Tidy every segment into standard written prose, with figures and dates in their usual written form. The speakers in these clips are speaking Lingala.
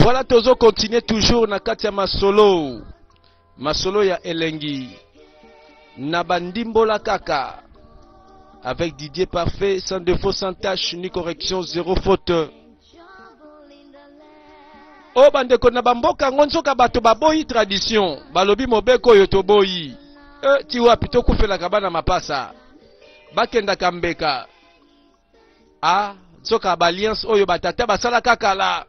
Voilà, tozo continuer toujours na kati ya masolo. Masolo ya elengi. Na bandimbola kaka. Avec Didier Parfait, sans défaut, sans tache, ni correction, zéro faute. O oh, bandeko na bamboka yango nzoka bato baboyi tradition, balobi mobeko oyo toboyi. E, ti wapi tokufelaka bana mapasa bakendaka mbeka Ah, nzoka ba alliance oyo ba tata basalaka kala.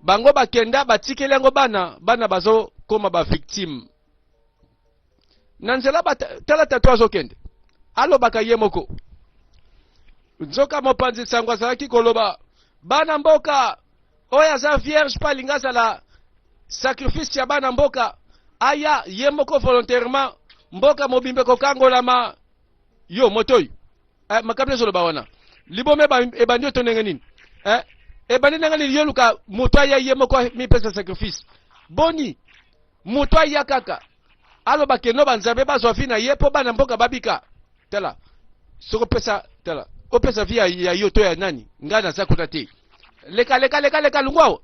Bango bakenda batikeli yango bana, bana bazo koma ba victime. Na nzela ba tala tatu azokende. Alobaka ye moko. Nzoka mopanzi sango azalaki koloba bana mboka oyo aza vierge mpe alingi azala sacrifice ya bana mboka aya ye moko volontairement mboka mobimba ekokangolama yo moto oyo eh, makambo nyonso oloba wana liboma ebandi oto ndenge nini eh, ebandi ndenge nini yo luka moto aya ye moko mipesa sacrifice boni moto aya kaka aloba keno banzambe bazwa vi na ye mpo bana mboka babika tala soki opesa tala opesa vi ya, ya yo to ya nani ngai naza kuna te leka leka leka leka lungwa awa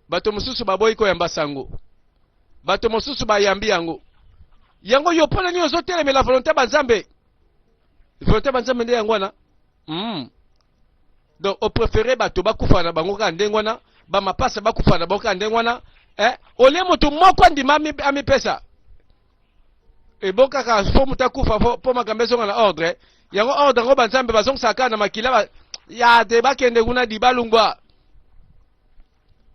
bato mosusu baboyi koyamba sango bato mosusu bayambi yango yango yo mpo na nini ozotelemela volonté ba nzambe volonté ba nzambe nde yango wana mm. donc opréféré bato bakufa na bango kaka ndenge wana bamapasa bakufa na bango kaka ndenge wana eh? olie moto moko andima amipesa ebo kaka fo moto akufa mpo makambo ezonga na ordre yango ordre yango banzambe bazongisaka kaka na makila ba, ya te bakende kuna di balungwa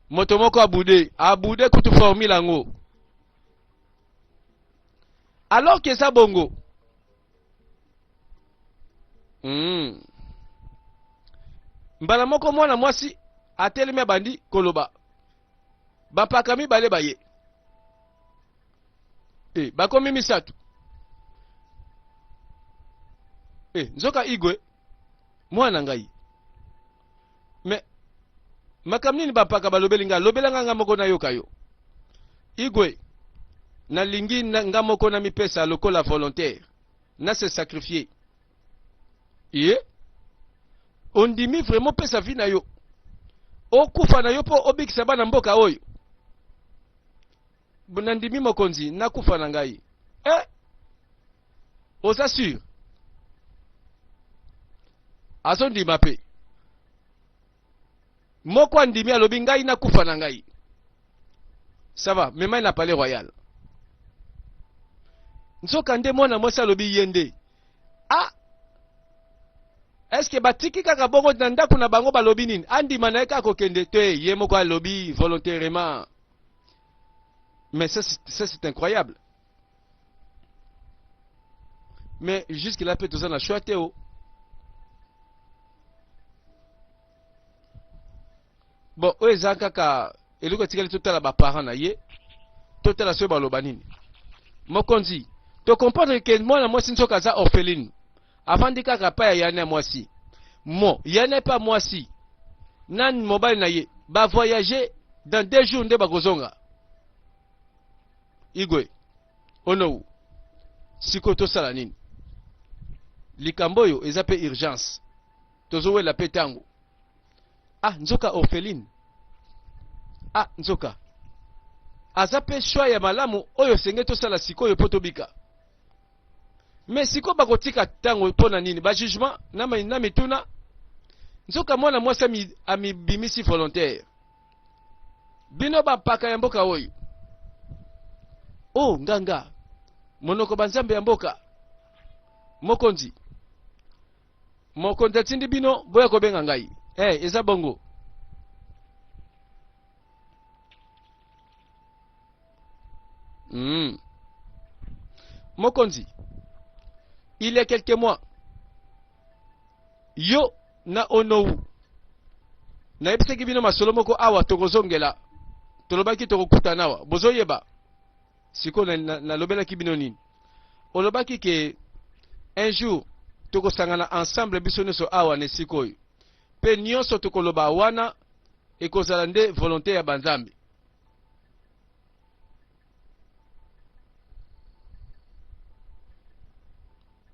moto moko abude abude kutu formule yango alors que eza bongo mm. mbala moko mwana mwasi atelemi abandi koloba bapaka mibale baye e bakomi misato e nzoka igwe mwana ngai me makambo nini bampaka balobeli ngai lobela ngai nga moko nayoka yo igwe nalingi na, nga moko namipesa lokola volontaire na se sacrifier ye ondimi vraiment opesa vie na yo okufa na yo mpo obikisa bana mboka oyo nandimi mokonzi nakufa na ngai eh? oza sur azondima mpe moko andimi alobi ngai nakufa na ngai ça va memai na palais royal nzoka nde mwana mwasi alobi ye nde ah eske batiki kaka bongo na ndako na bango balobi nini andima na ye kaka kokende te ye moko alobi volontairement mais ça c'est incroyable mais jusque là mpe toza na choix te o bon oyo eza kaka eloko etikali totala baparent na ye totala soki baloba nini mokonzi tocomprendre ke mwana mwasi nzoka aza orpheline avandi kaka pa ya yana ya mwasi mo yana epa mwasi nani mobali na ye bavoyage dans deux jours nde bakozonga Igwe, Onowu, sikoyo tosala nini? Likambo oyo eza pe urgence. Tozowela pe tango. Ah, nzoka orpheline. Ah, nzoka. Aza pe choix ya malamu oyo senge tosala sikoyo po tobika. Mais sikoyo bakotika tango mpo na nini? Ba jugement na, na mituna. Nzoka mwana mwasi amibimisi volontaire. Bino ba mpaka ya mboka oyo. Oh nganga, monoko ba nzambe ya mboka. Mokonzi. Mokonzi atindi bino boya kobenga ngai. Eh, eza bongo. Mm. Mokonzi, il y a quelques mois, yo na Onowu nayebisaki bino masolo moko awa tokozongela tolobaki tokokutana awa bozoyeba sikoyo nalobelaki bino nini olobaki ke un jour tokosangana ensemble biso nyonso awa na esika oyo mpe nyonso tokoloba wana ekozala nde volonte ya banzambe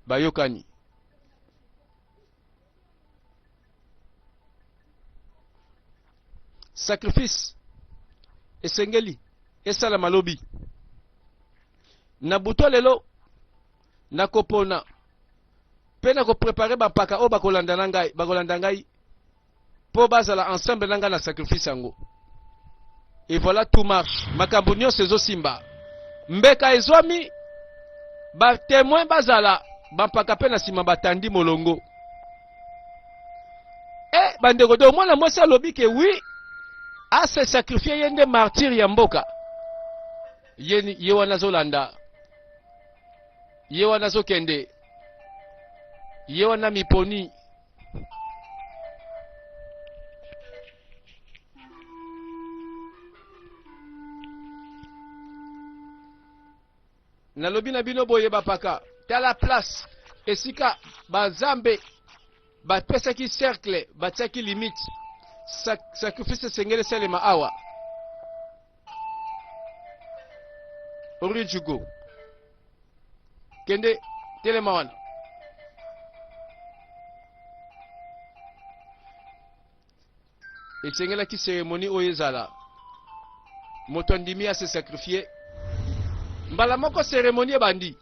bayokani Sacrifice esengeli esalama lobi. Na butu ya lelo nakopona mpe nakoprepare bampaka oyo bakolanda na ngai, bakolanda ngai mpo bazala ensemble na ngai na sacrifice yango. Et voilà tout marche, makambo nyonso ezosimba, mbeka ezwami, ba témoin bazala, bampaka mpe na nsima batandi molongo. Eh bandeko, donc mwana mwasi alobi ke oui, a se sacrifier, ye nde martyr ya mboka. Ye, ye wana azolanda, ye wana azokende, ye wana miponi. Nalobi na bino boye bapaka, tala place esika banzambe bapesaki cercle, batiaki limite. Sacrifice esengeli esalema awa. Orijugo, kende telema wana. Esengelaki cérémonie oyo ezala moto andimi a se sacrifier mbala moko, cérémonie ebandi.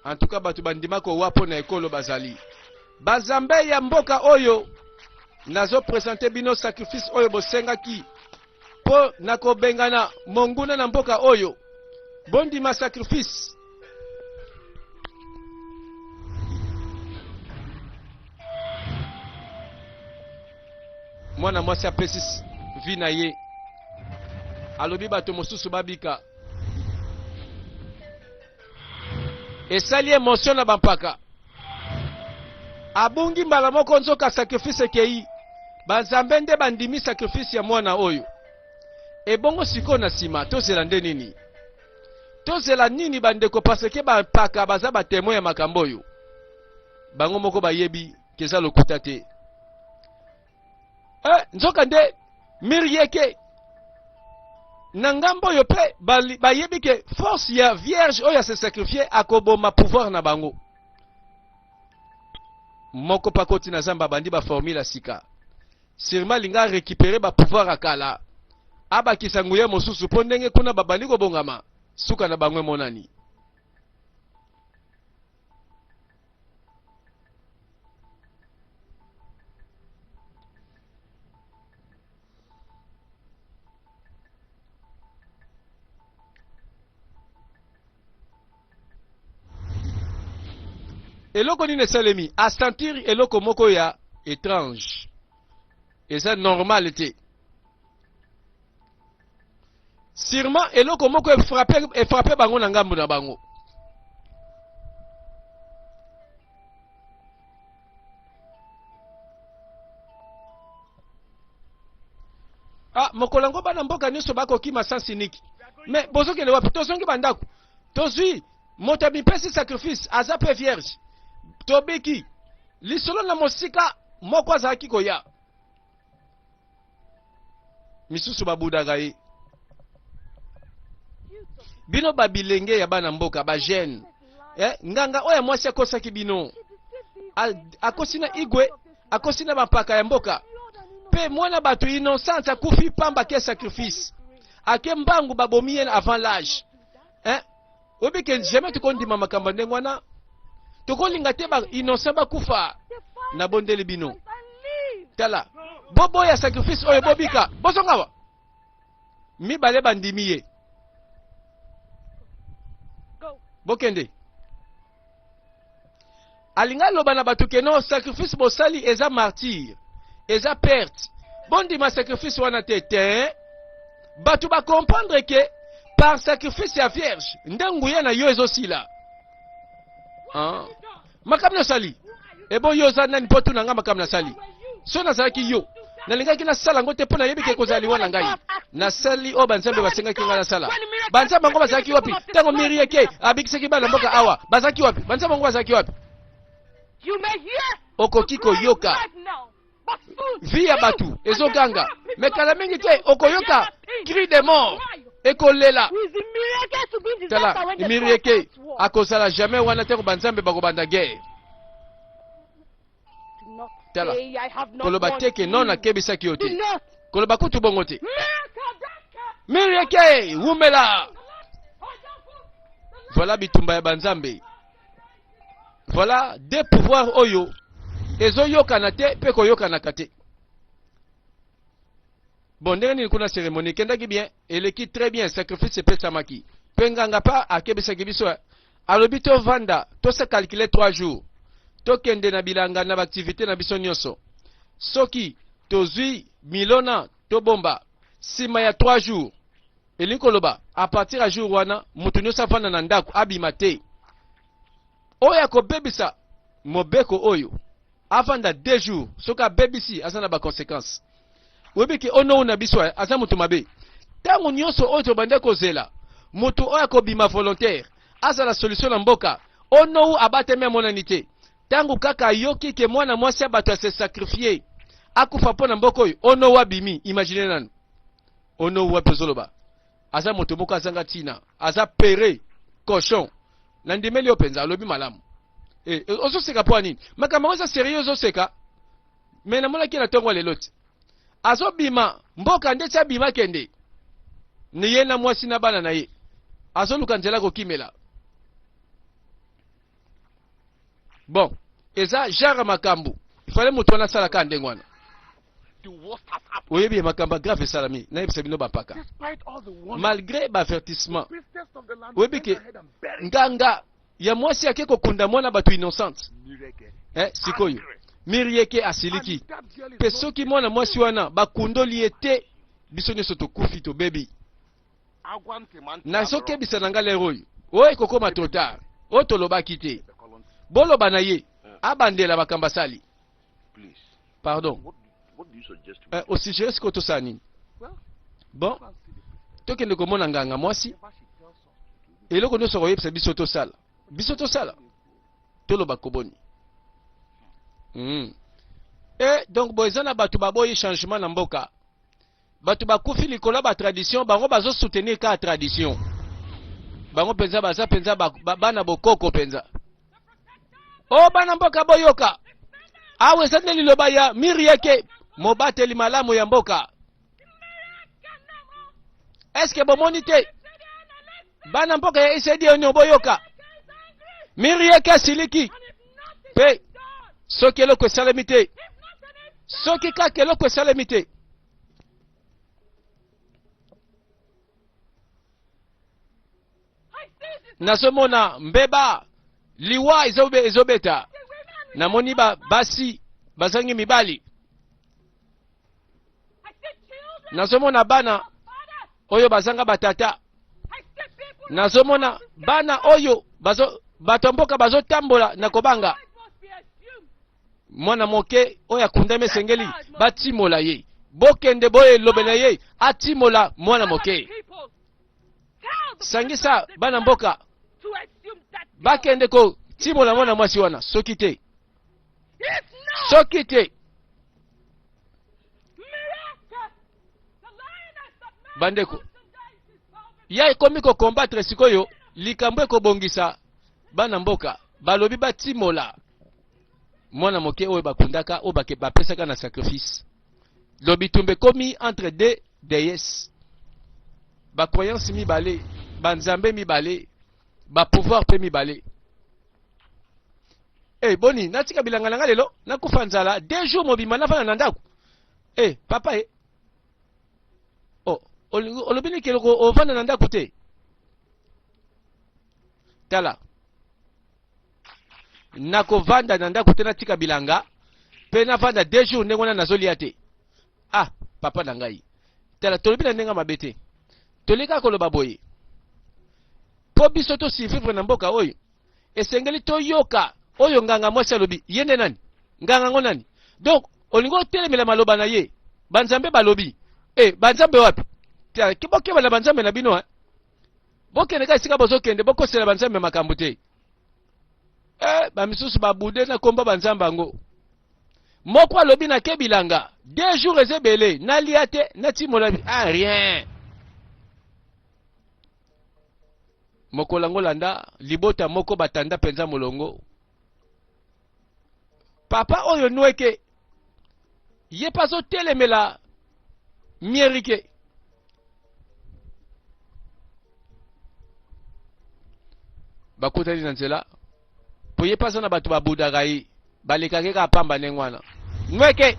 En tout cas bato bandima kowa mpo na ekolo bazali bazambe ya mboka oyo. Nazo presente bino sacrifice oyo bosengaki mpo na kobengana monguna na mboka oyo. Bondima sacrifice. Mwana mwasi apesi vi na ye, alobi bato mosusu babika. Esali emotion na bampaka, abungi mbala moko, nzoka sacrifice ekei. Banzambe nde bandimi sacrifice ya mwana oyo. Ebongo sikoyo na nsima tozela nde nini? Tozela nini bandeko? Parce que bampaka baza batemoin ya makambo oyo, bango moko bayebi keza lokuta te. Eh, nzoka nde mirieke na ngambo oyo mpe bayebi ke force ya vierge oyo ase sacrifier akoboma pouvoir na bango. Moko mpe akoti na zamba, abandi baformule ya sika. Sirma alinga arécupere bapouvoir ya kala, abakisa nguya mosusu mpo ndenge kuna babandi kobongama, suka na bango emonani. Eloko nini esalemi? Asentir eloko moko ya étrange, eza normal te. Sûrement eloko moko efrappe, efrappe bango na ngambo na bango. Ah, mokolo yango bana mboka nyonso bakokima sans unique. Mais bozokende wapi? Tozongi bandako, tozwi moto amipesi sacrifice, aza mpe vierge, tobiki lisolo na mosika. Moko azalaki koya, misusu babudaka ye. Bino babilenge ya bana mboka, bajeune, eh, nganga oyo ya mwasi akosaki bino, akosi na igwe, akosi na bampaka ya mboka, mpe mwana bato innocente akufi pamba ke sacrifice ake mbangu, babomi ye avant l'âge, eh? Oyebi ke jamais tokondima makambo ya ndenge wana, tokolinga te ba innocent bakufa. Nabondeli bino, tala, boboya sacrifice oyo, bobika, bozonga awa. Mibale bandimi ye, bokende. Alingi aloba na bato ke non, sacrifice bosali eza martyr, eza perte, bondima sacrifice wana te. Te, bato bacomprendre ke par sacrifice ya vierge nde nguya na yo ezosila. Ah. Makambo nasali ebo, yo oza nani mpo tuna nga makambo nasali? So nazalaki yo, nalingaki nasala yango te, mpo nayebi ke kozala liwa na ngai. Nasali oyo banzambe basengaki ngai nasala. Banzambe yango bazalaki wapi ntango mirieke abikisaki bana mboka awa? Bazalaki wapi? Banzambe yango bazalaki wapi? Okoki koyoka vie ya bato ezoganga, me kala mingi te okoyoka cri de mort ekolela. Tala, mirieke akozala jamais wana ntango banzambe bakobanda guerre. Tala, koloba te ke non nakebisaki yo te. Koloba kutu bongo te. Mirieke, wumela. Voilà bitumba ya banzambe. Voilà deux pouvoirs oyo ezoyokana te mpe koyokanaka te. Bon, ndenge nini kuna cérémonie ekendaki bien, eleki très bien, sacrifice epesamaki. Mpe nganga pa akebisaki biso, alobi tovanda, tose calculer 3 jours. Tokende na bilanga na baaktivité na biso nyonso. Soki tozwi milona tobomba nsima ya 3 jours, elingi koloba à partir ya jour wana moto nyonso avanda na ndako abima te. Oyo akobebisa mobeko oyo avanda 2 jours, soki abebisi aza na ba conséquences. Oyebi ke ono na biso aza moto mabe. Ntango nyonso oyo tobandi kozela moto oyo akobima volontaire azala solution na mboka, ono abatami amonani te. Ntango kaka ayoki ke mwana mwasi ya bato ase sacrifier akufa mpo na mboka oyo, ono abimi. Imagine nanu ono wapi ozoloba aza moto moko azanga ntina, aza pere cochon. Nandimeli yo mpenza, alobi malamu. E, ozoseka mpo ya nini? Makambo yango eza serieux, ozoseka. Me namonaki na ntongo ya lelo ti azobima mboka ndeti abima kende ni ye na mwasi na bana na ye, azoluka nzela kokimela. Bon, eza genre makambo ifale moto wana asalaka ndenge wana. Oyebi makambo ya grave esalami, nayebisa bino bampaka, malgré baavertissement. Oyebi ke nganga ya mwasi ake kokunda mwana bato innocente, eh, sikoyo Mirieke asiliki mpe soki mwana mwasi wana bakundoli ye te, biso nyonso tokufi tobebi. Nazokebisa na nga lero oyo, oyo ekokoma trop tard. Oyo tolobaki te, boloba na ye abandela makambo asali. Pardon, osuggere sikoyo tosala nini? Bon, tokende komona nganga mwasi, eloko nyonso akoyebisa biso tosala, biso tosala, toloba koboni. E donc bo eza na bato baboyi changement na mboka, bato bakufi likolo ya batradition, bango bazosoutenir kaka tradition. Bango mpenza baza mpenza bana bokoko mpenza. O bana mboka boyoka, awa eza nde liloba ya Mirieke, mobateli malamu ya mboka. Eske bomoni te bana mboka ya Esedi onio? Boyoka, Mirieke asiliki mpe soki eloko esalemi te, soki kaka eloko esalemi te, nazomona mbeba liwa ezobeta. Namoni ba basi bazangi mibali, nazomona bana oyo bazanga batata, nazomona bana oyo bazo, bato ya mboka bazotambola na kobanga. Mwana moke oyo akundami esengeli batimola ye. Bokende boye elobela ye atimola mwana moke. Sangisa bana mboka bakende kotimola mwana mwasi wana, soki te, soki te, bandeko ya ekomi kokombatre sikoyo likambo ekobongisa bana mboka. Balobi batimola mwana moke oyo bakundaka, oyo bapesaka na sacrifice. Lo bitumba ekomi entre deux déesses, bacroyance mibale, banzambe mibale, bapouvoir mpe mibale. E boni natika bilanga na nga lelo, nakufa nzala 2 jours mobimba, nafanda na ndako. E papa, e oh, olobi nini keloko ovanda na ndako te? Tala, nakovanda na ndako te, natika bilanga mpe navanda 2 jours ndenge wana nazolia te. Ah papa na ngai, tala, tolobi na ndenge mabe te, toleka koloba boye mpo biso tosurvivre na mboka oyo. Esengeli toyoka oyo nganga mwasi alobi. Ye nde nani? Nganga ngo nani? Donc olingi otelemela maloba na ye? Banzambe balobi. E banzambe wapi? Bokeba na banzambe na bino, eh? Bokende kaka esika bozokende, bokosela banzambe makambo te. E bamisusu babude na komba banzambe yango. Moko alobi nake bilanga 2 jours eza ebele, nalia te, natimola, ah rien. Mokolo yango landa libota moko batanda mpenza molongo. Papa oyo nweke. Ye mpe azotelemela Mierike. Bakutani na nzela mpo ye mpe aza na bato babudaka ye, balekaki kaka pamba ndenge wana. Nweke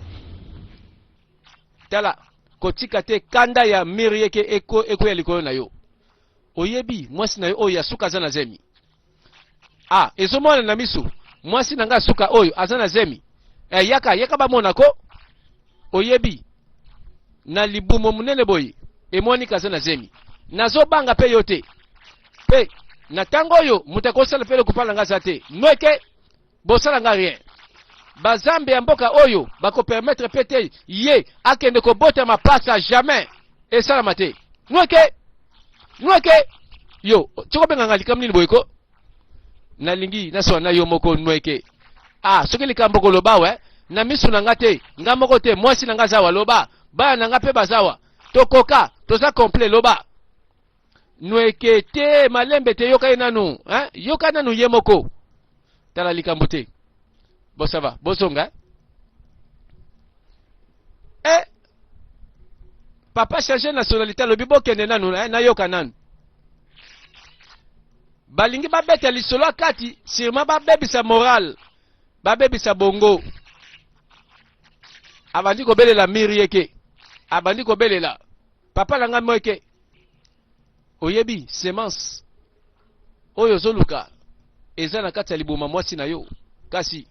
tala, kotika te kanda ya Mirieke ekweya likolo na yo. Oyebi mwasi na yo oyo ya suka aza na zemi. Ah, ezomona na miso mwasi na ngai suka oyo aza na zemi. Eh, yaka yaka bamona ko. Oyebi na libumo monene boye emoni kaza na zemi. Nazobanga pe yo te. Pe na tango oyo moto akosala pe eloko pala nga aza te. Nweke bosala nga rien. Bazambe ya mboka oyo bakopermettre pe te ye akende kobota mapasa jamais esalama te. Nweke nweke yo tikobenga nga likambo nini boye ko? Nalingi naswana na yo moko nweke. Ah, soki likambo koloba we na misu na nga te, nga moko te, mwasi na nga zawa loba, bana na nga pe bazawa. Tokoka, toza complet loba. Nweke te, malembe te, yoka ye nanu, hein? Yoka nanu ye moko. Tala likambo te. Bon ça va, bozonga. Eh Papa changer nationalité alobi bokende nanu, eh, nayoka nanu. Balingi babeta lisolo ya kati, sûrement babebisa moral, babebisa bongo. Abandi kobelela Mirieke, abandi kobelela papa na ngai Mweke. Oyebi semence oyo ozoluka eza na kati ya libuma mwasi na yo, kasi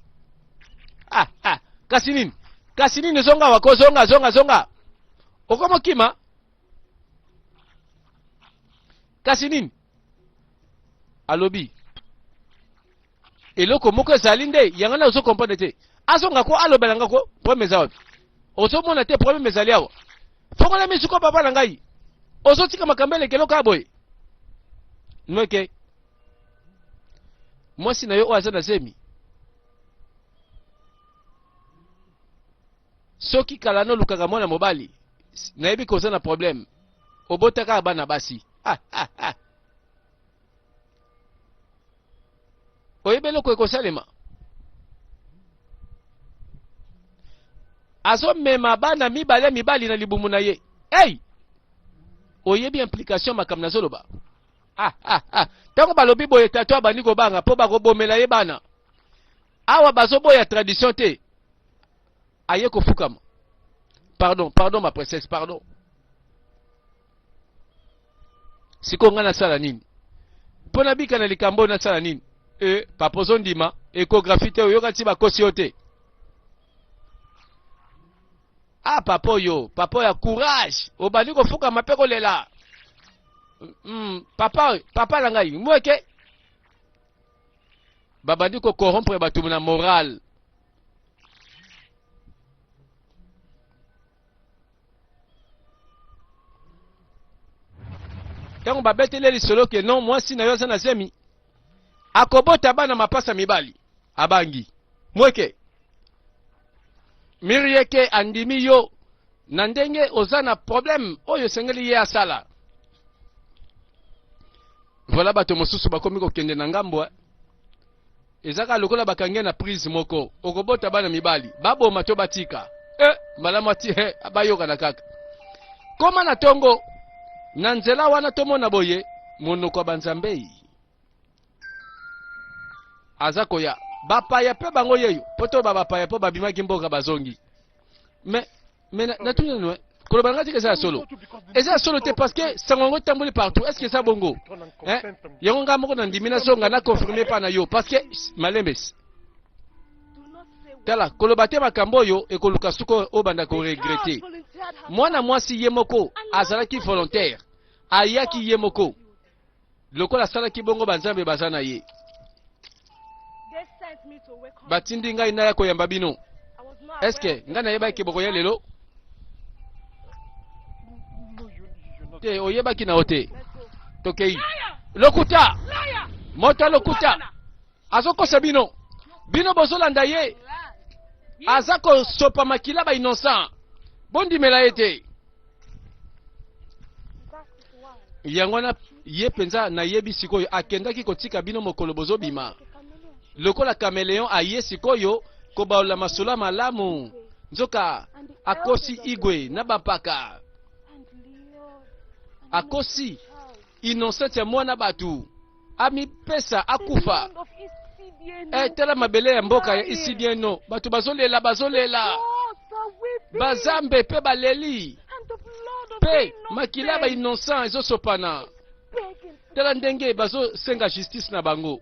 ah, ah, kasi nini, kasi nini, zonga wako, zonga zonga zonga, okomokima kasi nini? Alobi eloko moko ezali nde yango na ozo comprendre te, azonga ko alobela nga ko problème eza wapi? Ozomona te problème ezali awa? Fongola misu ko papa na ngai, ozotika makambo elekelo kaka boye. Nweke mwasi na yo oyo aza na zemi, soki kala nolukaka mwana mobali, nayebi koza na problème, obotaka bana basi. Ah, ah, ah. Oyebi eloko ekosalema? Azomema bana mibale mibali na libumu na ye. Hey! Oyebi implication makambo nazoloba? Ah, ah, ah. Ntango balobi boye, tata abandi kobanga mpo bakobomela ye bana. Awa bazoboya tradition te, aye kofukama. Pardon, pardon ma princesse, pardon. Sikoyo ngai nasala nini mpo nabika na likambo oyo? Nasala nini? E, papa ozondima echographie te, oyoka ti bakosi yo te. Ah papa oyo, papa oyo ya courage, obandi kofukama mpe kolela. Papa, papa na ngai mweke, babandi kokorompre bato na morale. Ntango babeteli lisolo ke non, mwasi na yo aza na zemi, akobota bana mapasa mibali, abangi. Mweke Mirieke andimi yo na ndenge oza na problème oyo esengeli ye asala. Voilà, bato mosusu bakomi kokende na ngambo. Eza kaka lokola bakangi na prise moko, okobota bana mibali, baboma to batika. Eh, malamu ati eh, bayokana kaka. Koma na tongo na nzela wana tomona boye monoko ya banzambei aza koya, bapaya mpe bango yeyo mpo to bapaya mpo babimaki mboka bazongi. Mais natuni nanu, koloba na ngai tika eza ya solo, eza ya solo te, parce que sango yango etamboli partout. Est ce que eza bongo, eh? Yango ngai moko nandimi nazonga na confirme pa na yo, parce que malembe tala koloba te makambo oyo ekoluka suko oyo banda koregrete. Mwana mwasi ye moko azalaki volontaire, ayaki ye moko lokola asalaki bongo, banzambe baza na ye. Batindi ngai naya koyamba bino. Eske ngai nayebaki bokoya lelo te? Oyebaki na yo te. Tokei. Lokuta, moto ya lokuta azokosa bino, bino bozolanda ye, aza kosopa makila ba innocent, bondimela ye te. Yango wana ye mpenza nayebi sikoyo akendaki kotika bino mokolo bozobima lokola kameleon, aye sikoyo kobalola masolo ya malamu. Nzoka akosi Igwe na bampaka, akosi innocent ya mwana bato, amipesa akufa. Eh, tala mabele ya mboka ya Isibieno, bato bazolela, bazolela, bazambe mpe baleli, mpe makila ya bainnocent ezosopana. Tala ndenge bazosenga justice na bango.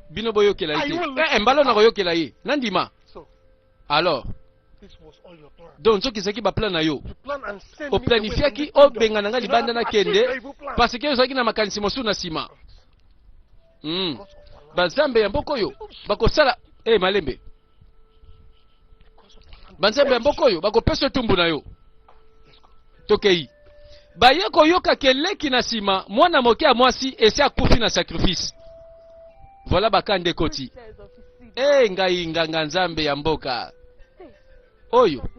Bino boyokela ye te. Eh, eh, mbala nakoyokela ye nandima. Alors donc nzoki ezalaki baplan na yo, oplanifiaki obengana nga libanda nakende parce que ozalaki na makanisi mosusu na nsima. Banzambe ya mboka oyo bakosala eh, malembe banzambe ya mboka oyo bakopesa etumbu na yo. Tokei baye koyoka keleki na nsima mwana moke ya mwasi esi akufi na sacrifice. Voilà bakanda ekoti. E ngai nganga nzambe ya mboka oyo,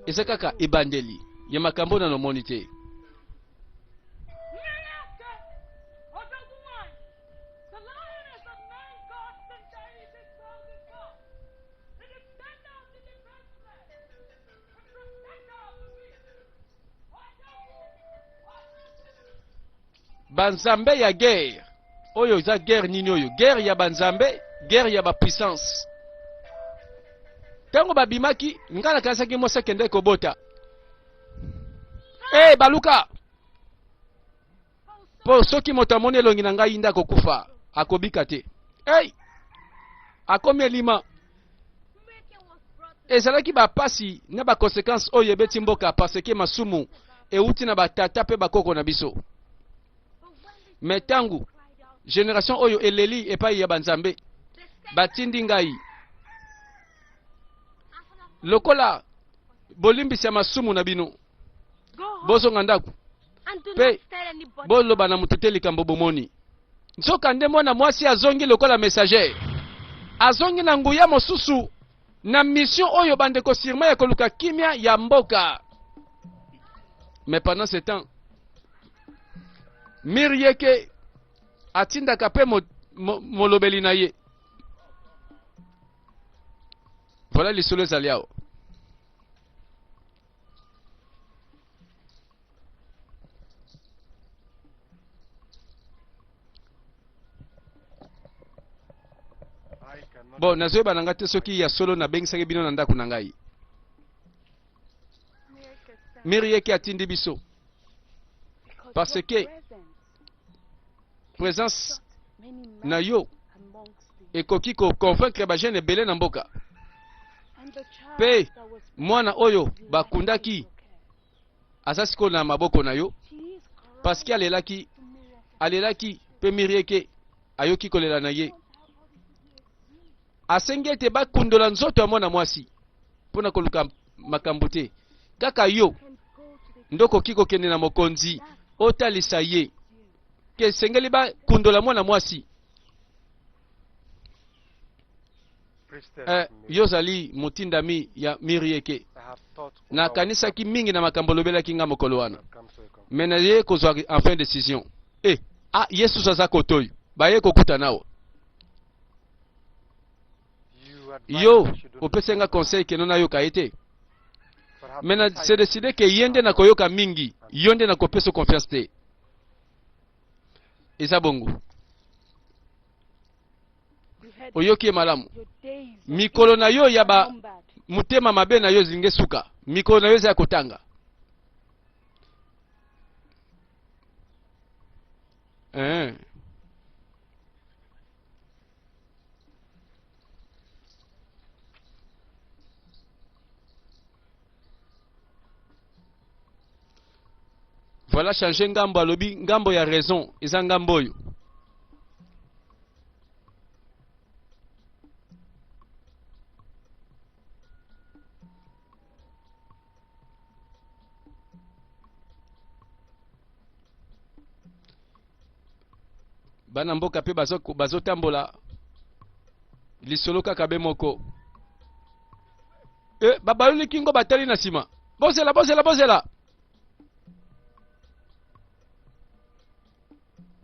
eza kaka ebandeli ya makambo nano omoni te. Banzambe ya guerre oyo eza guerre nini oyo? Guerre ya banzambe, guerre ya bapuissance. Ntango babimaki, ngai nakanisaki mwasi akendaki kobota. Hey, baluka mpo soki moto amoni elongi na ngai nde akokufa, akobika te. Hey, akomi elima. Ezalaki bapasi na bakonsequence oyo ebeti mboka parce que masumu euti na batata mpe bakoko na biso. Me ntango generation oyo eleli epai ya banzambe, batindi ngai lokola bolimbisi ya masumu na bino, bozonga ndako mpe boloba na moto te likambo bomoni. Nzoka nde mwana mwasi azongi lokola messager, azongi na nguya mosusu na mission oyo bandeko sirma ya koluka kimia ya mboka. Mais pendant ce temps, Mirieke atindaka mpe molobeli na ye. Voilà lisolo ezali awa. Bon, nazoyeba na ngai te soki ya solo nabengisaki bino na ndako na ngai. Mirieke atindi biso parce que présence na yo ekoki koconvaincre bajeune ebele na mboka. Mpe mwana oyo bakundaki aza sikoyo na maboko na yo, parce que alelaki, alelaki mpe Mirieke ayoki kolela na ye. Asengi ete bakundola nzoto ya mwana mwasi mpo na koluka makambo te. Kaka yo nde okoki kokende na mokonzi otalisa ye ke esengeli bakundola mwana mwasi. Eh, yo ozali motindami ya Mirieke. Nakanisaki mingi na makambo olobelaki nga mokolo wana, me naye kozwa enfin décision. Eh, ah, Yesu aza kotoyo, baye kokutana awa. Yo opesi nga conseil keno nayoka ye te, me na se décide ke ye nde nakoyoka mingi, yo nde nakopesa confiance te. Eza bongo. Oyoki ye malamu. Mikolo na yo ya ba motema mabe na yo elingi esuka. Mikolo na yo eza ya kotanga. Eh. Voilà, changer ngambo, alobi ngambo ya raison eza ngambo oyo. Bana mboka mpe bazotambola lisolo kaka be moko. E, babaloli kingo batali na nsima. Bozela, bozela, bozela.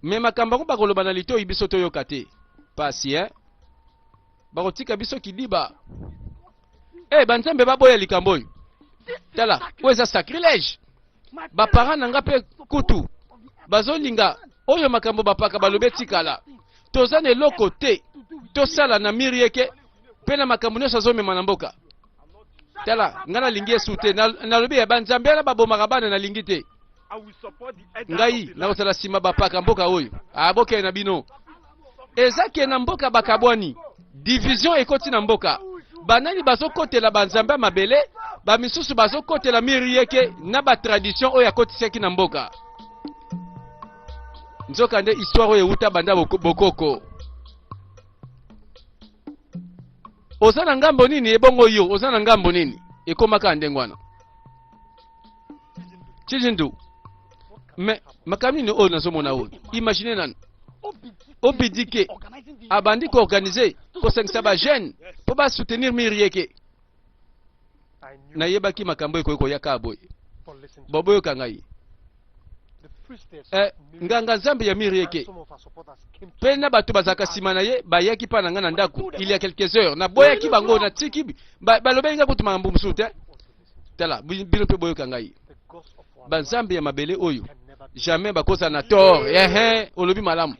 Me makambo yango bakoloba na litoyi biso toyoka te. Pasi eh? Bakotika biso kidiba. Eh, banzambe baboya likambo oyo. Tala, oyo eza sacrilège. Ba parents na nga mpe kutu bazolinga oyo makambo bapaka balobi etikala. Toza na eloko te tosala na mirieke mpe na makambo nyonso azomema na mboka. Tala, nga nalingi Yesu te. Nalobi ya banzambe wana babomaka bana nalingi te. Ngai nakozala nsima bapaka mboka oyo. Ah, bokende na bino. Eza ke na mboka bakabwani. Division ekoti na mboka. Banani bazokotela banzambe ya mabele, bamisusu bazokotela mirieke na ba tradition oyo akotisaki na mboka. Nzoka nde histoire oyo ewuta banda bokoko. Oza na ngambo nini ebongo yo oza na ngambo nini? Ekomaka ndenge wana. Chijindu. Mais makambo nini oyo nazomona oyo? Imagine nanu. Obidike abandi koorganize kosangisa ba jeune mpo ba soutenir Mirieke. Nayebaki makambo ekoki koya kaka boye. Boboyoka ngai. Eh, nganga nzambe ya Mirieke mpe na bato bazalaka nsima na ye bayaki mpa na ngai na ndako il y a quelques heures. Naboyaki bango, natiki balobeli ngai kutu makambo mosusu te. Tala bino mpe boyoka ngai, banzambe ya mabele oyo jamais bakozala na tort. Ehe, olobi malamu,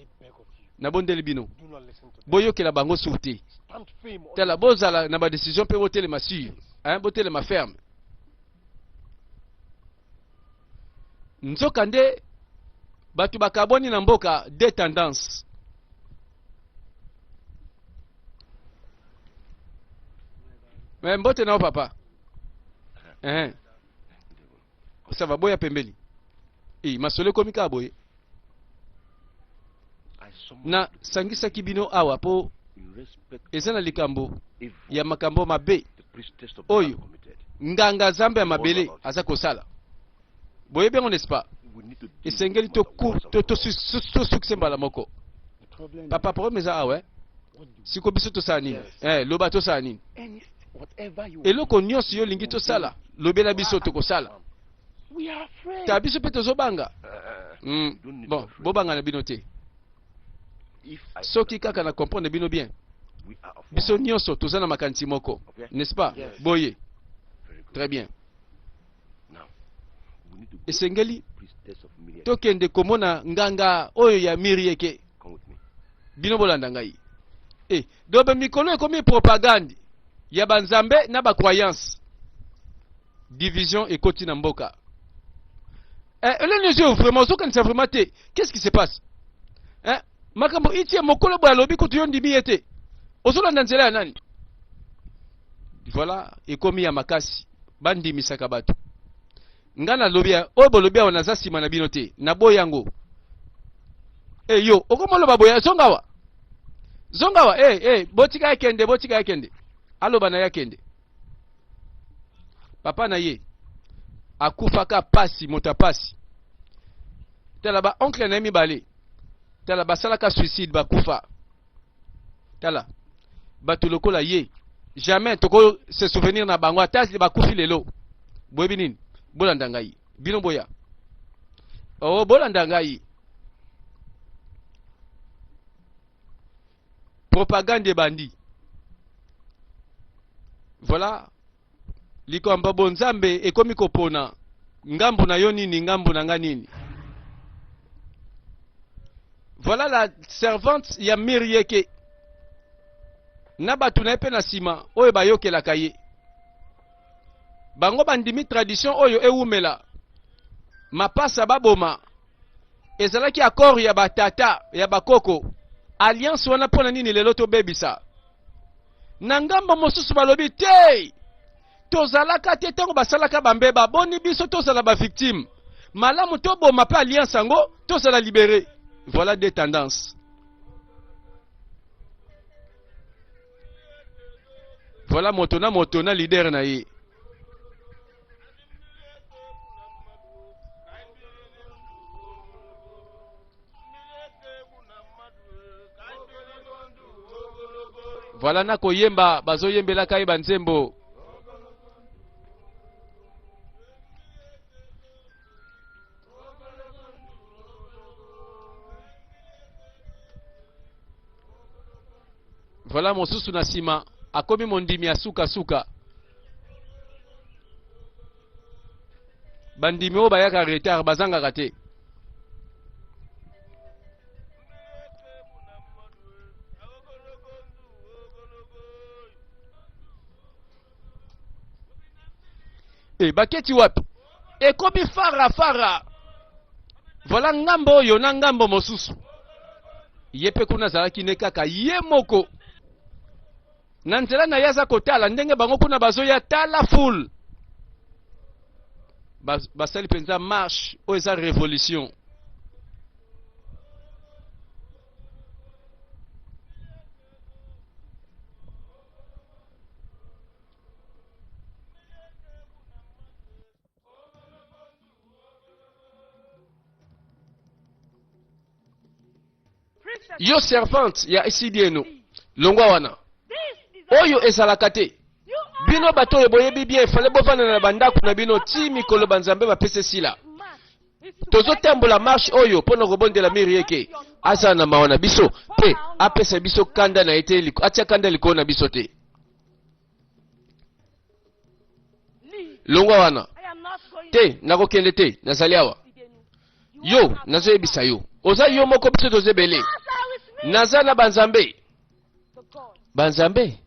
nabondeli bino boyokela bango sur te. Tala bozala na badecision mpe botelema sur, hein, botelema ferme. Nzoka nde bato bakabwani na mboka de tendance. Mais mbote na yo papa. Eh. Ça va boya pembeni. Eh, masolo ekomi kaka boye. Na sangisaki bino awa po eza na likambo ya makambo mabe oyo nganga zambe ya mabele aza kosala. Boyebi yango n'est-ce pas? Esengeli tosukise mbala moko. Papa, problème eza awa eh? Siko biso tosala nini? Eh, loba tosala nini? Eloko nyonso yo olingi tosala, lobela biso tokosala. Ta biso mpe tozobanga. Bon, bobanga na bino te. Soki kaka na comprendre bino bien, biso nyonso toza na makanisi moko, n'est-ce pas? Boye. Très bien. Esengeli tokende komona nganga oyo ya Mirieke. Bino bolanda ngai. Eh, donc mikolo ekomi propagande ya banzambe na ba croyance. Division ekoti na mboka. Eh, eloni nyonso vraiment ozokanisa vraiment te. Qu'est-ce qui se passe? Eh, makambo itie mokolo boye alobi kutu yo ndimi ye te. Ozolanda nzela ya nani? Voilà, ekomi ya makasi. Bandimisaka bato. Nga nalobi oyo bolobi awa naza nsima na bino te. Naboyi yango. Eh yo, okomoloba boye, zonga awa. Zonga awa, eh eh, botika ye kende, botika ye kende. Aloba na ye akende. Papa na ye akufaka pasi, moto ya pasi. Tala ba oncle na ye mibale. Tala basalaka suicide bakufa. Tala bato lokola ye jamais toko se souvenir na bango ata bakufi lelo. Boyebi nini? Bolanda ngai. Bino boya. Oh, bolanda ngai. Propagande ebandi. Voilà. Likambo bonzambe ekomi kopona ngambo na yo nini, ngambo na nga nini. Voilà la servante ya Mirieke na bato na ye mpe na nsima oyo bayokelaka ye. Bango bandimi tradition oyo ewumela mapasa baboma ezalaki accord ya batata ya bakoko. Alliance wana mpo na nini lelo tobebisa? Na ngambo mosusu balobi te, tozalaka te ntango basalaka bambeba, boni biso tozala ba victime? Malamu toboma mpe alliance yango tozala libere. Voilà deux tendances. Voilà moto na moto na leader na ye. Voilà na koyemba bazoyembelaka ye banzembo. Voilà mosusu na nsima akomi mondimi ya sukasuka. Bandimi oyo bayaka retard bazangaka te. E, baketi wapi? Ekomi fara fara. Voilà ngambo oyo na ngambo mosusu. Ye mpe kuna azalaki ne kaka ye moko. Na nzela na ye aza kotala ndenge bango kuna bazoya, tala foule. Basali mpenza marche oyo eza revolution. Yo servante ya Esidieno, longwa wana. Oyo ezalaka te. Bino bato oyo boyebi bien, fale bovanda na bandako na bino ti mikolo banzambe bapesa esila. Tozotambola marche oyo mpo na kobondela Mirieke azala na mawa na biso mpe apesa biso kanda na ye te, atia kanda likolo na biso te. Longwa wana te, nakokende te, nazali awa. Yo, nazoyebisa yo, oza yo moko, biso toza ebele. Naza na banzambe. Banzambe?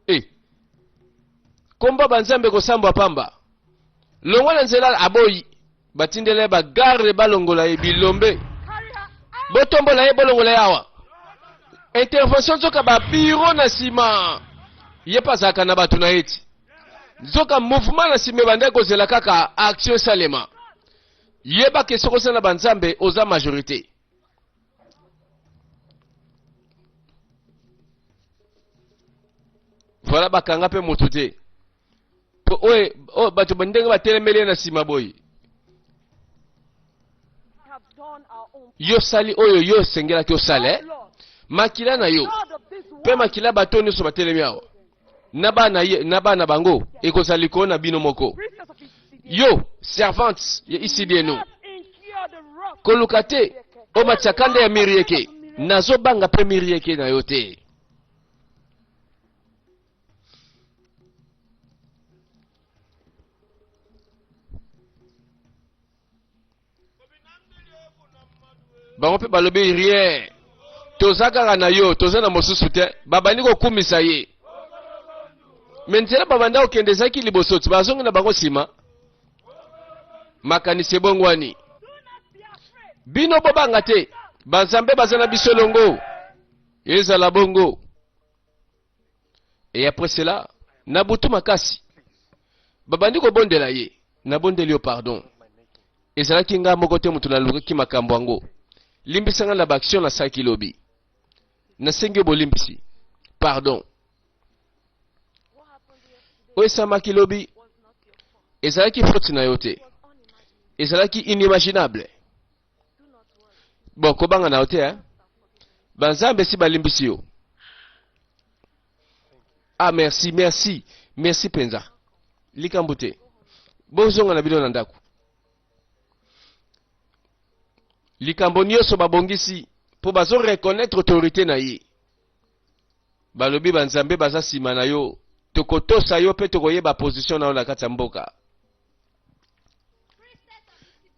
E, komba banzambe kosambwa pamba. Longwa na nzela, aboyi. Batindela ye bagarde balongola ye bilombe. Botombola ye, bolongola ye awa. Intervention nzoka ba bureau na nsima. Ye mpe azalaka na bato na ye ti. Nzoka mouvement na nsima ebandaki kozela kaka action esalema. Yeba ke soki oza na banzambe oza majorité. Voilà bakanga mpe moto te. Po oyo oyo bato ndenge batelemeli ye na nsima boye. Yo sali oyo yo osengelaki osala eh? Makila na yo mpe makila bato nyonso batelemi awa na bana ye na bana bango ekozala likolo na bino moko. Yo servante ya Isidieno, koluka te omatisa kanda ya Mirieke. Nazobanga mpe Mirieke na yo te. Bango mpe balobi rien, toza kaka na yo, toza na mosusu te. Babandi kokumisa ye, me nzela babanda kokende ezalaki liboso ti bazongi na bango nsima. Makanisi ebongwani. Bino bobanga te, banzambe baza na biso elongo. Ezala bongo. Et après cela, na butu makasi, babandi kobondela ye. Nabondeli yo pardon. Ezalaki nga moko te moto nalukaki makambo yango. Limbisa nga na ba action nasalaki lobi. Nasengi yo bolimbisi. Pardon. Oyo esamaki lobi ezalaki faute na yo te. Ezalaki inimaginable. Bon, kobanga na yo te, hein? Banzambe si balimbisi yo. Ah, merci, merci. Merci penza. Likambo te. Bozonga na bino na ndako. Likambo nyonso babongisi mpo bazo reconnaître autorité na ye. Balobi banzambe baza nsima na yo, tokotosa yo mpe tokoyeba position na yo na kati ya mboka.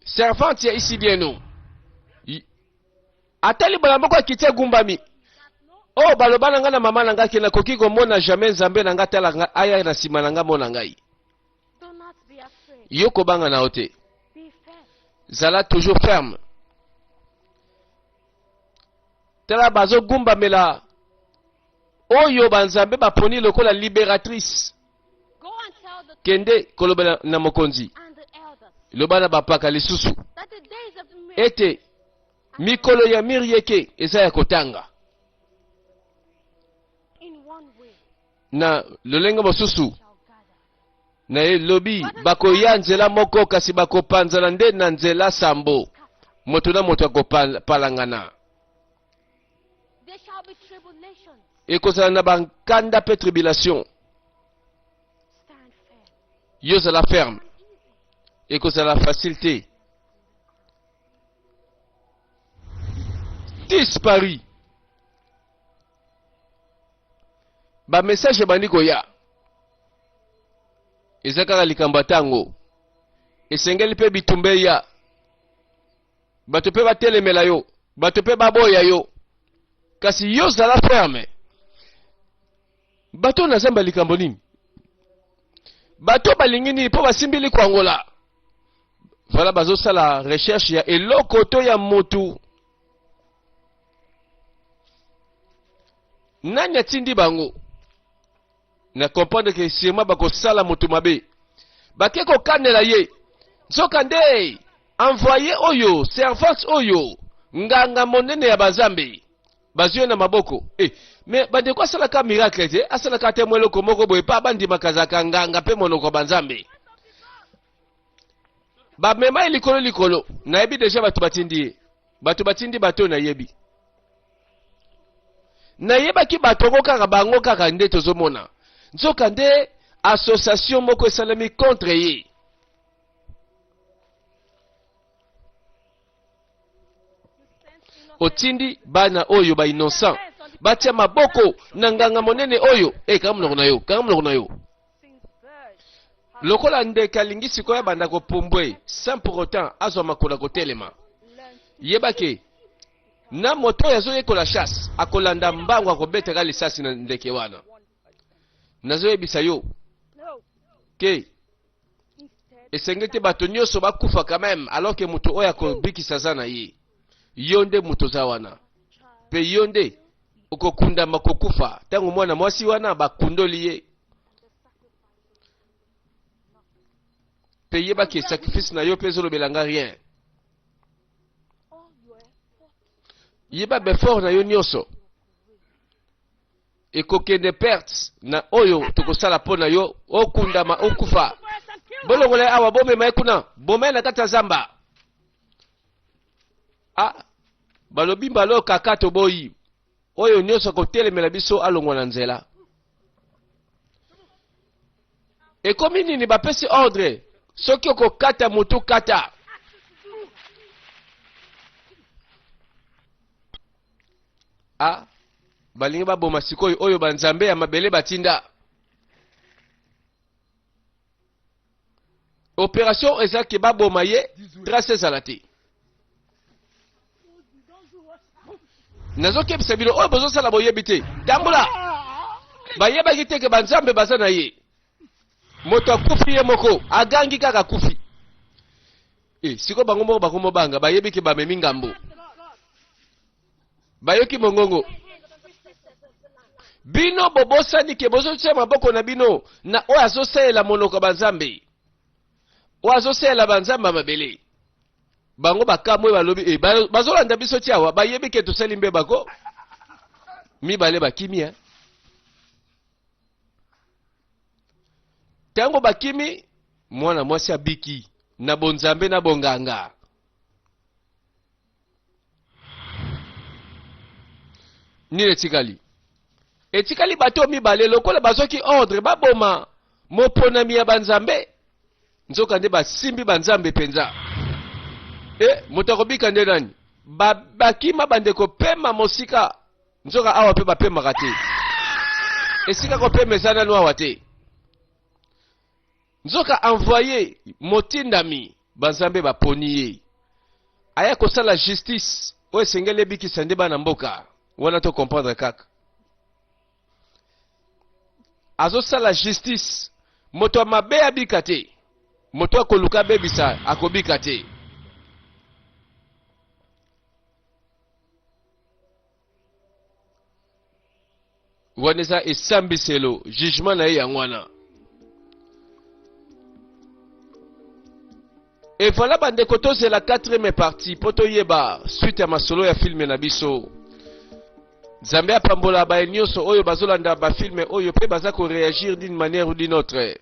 Servante ya Isidieno ata libala moko akiti agumbami. Oh, baloba na ngai na mama na ngai ke nakoki komona jamais nzambe na ngai tala ngai aya na nsima na ngai mona ngai. Yo kobanga na yo te, zala toujours ferme. Tala bazogumbamela oyo banzambe baponi lokola liberatrice. Kende koloba na mokonzi, loba na bapaka lisusu ete mikolo ya Mirieke eza ya kotanga. Na lolenge mosusu na elobi bakoya nzela moko, kasi bakopanzana nde na nzela sambo, moto na moto akopalangana. Ekozala na bankanda mpe tribulation. Yo zala ferme, ekozala facile te. Disparu. Ba message ebandi koya. Eza kaka likambo ya ntango. Esengeli mpe bitumba eya. Bato mpe batelemela yo, bato mpe baboya yo. Kasi yo zala ferme. Bato na zamba likambo nini? Bato balingi nini mpo basimbi likwangola? Voilà, bazosala recherche ya eloko to ya motu. Nani atindi bango? Na comprendre que sûrement bakosala moto mabe. Bake kokanela ye. Nzoka nde envoyé oyo, servante oyo, nganga monene ya bazambe. Bazwi ye na maboko. Eh, mais bandeko asalaka miracle te, asalaka te mwa eloko moko boye pa bandimaka azalaka nganga mpe monoko ya banzambe. Bamema ye likolo likolo. Nayebi deja bato batindi ye. Bato batindi bato oyo nayebi. Nayebaki bato yango kaka bango kaka nde tozomona. Nzoka nde association moko esalemi contre ye. Otindi bana oyo ba innocent batia maboko na nganga monene oyo. Eh, kanga monoko na yo, kanga monoko na yo. Lokola ndeke alingi sikoyo abanda kopumbwe sans pour autant azwa makolo ya kotelema. Yeba ke na moto oyo azoyekola chasse akolanda mbangu akobetaka lisasi na ndeke wana. Nazoyebisa yo ke esengeli te bato nyonso bakufa quand même alors que moto oyo akobikisa aza na ye. Yo nde moto oza wana mpe yo nde okokundama kokufa ntango mwana mwasi wana bakundoli ye. Mpe yeba ke sacrifice na yo mpe ezolobela nga rien. Yeba befort na yo nyonso ekokende perte na oyo tokosala mpo na yo okundama okufa. Bolongola ye awa, bomema ye kuna, boma ye na kati ya zamba. Ah, balobi mbala oyo kaka toboyi oyo nyonso akotelemela biso alongwa na nzela. Ekomi nini? Bapesi ordre, soki okokata motu kata. Ah, balingi baboma sikoyo oyo banzambe ya mabele batinda. Operation eza ke baboma ye, trace ezala te. Nazokebisa bino oyo bozosala boyebi te. Tambola! Bayebaki te ke banzambe baza na ye. Moto akufi ye moko, agangi kaka akufi. E, sikoyo bango moko bakomobanga, bayebi ke bamemi ngambo. Bayoki mongongo. Bino bobosani ke bozotia maboko na bino na oyo azosalela monoko ya banzambe, oyo azosalela banzambe ya mabele. Bango bakamwe balobi e, bazolanda biso ti awa, bayebi ke tosali mbeba ko. Mibale bakimi eh. Tango bakimi, mwana mwasi abiki na bonzambe na bonganga. Nini etikali? Etikali bato mibale lokola bazwaki ordre baboma moponami ya banzambe, nzoka nde basimbi banzambe mpenza. E, moto akobika nde nani? Ba, bakima bandeko pema mosika, nzoka awa mpe bapemaka te. Esika kopema eza nanu awa te. Nzoka envoye, motindami, banzambe baponi ye aya kosala justice oyo esengeli ebikisa nde bana mboka wana. To comprendre kaka azosala justice, moto ya mabe abika te, moto akoluka abebisa akobika te. Wana eza esambiselo, jugement na ye yango wana. Et voilà bandeko, tozela 4e partie mpo toyeba suite ya masolo ya filme na biso. Nzambe apambola baye nyonso oyo bazolanda bafilme oyo mpe baza koreagir d'une manière ou d'une autre.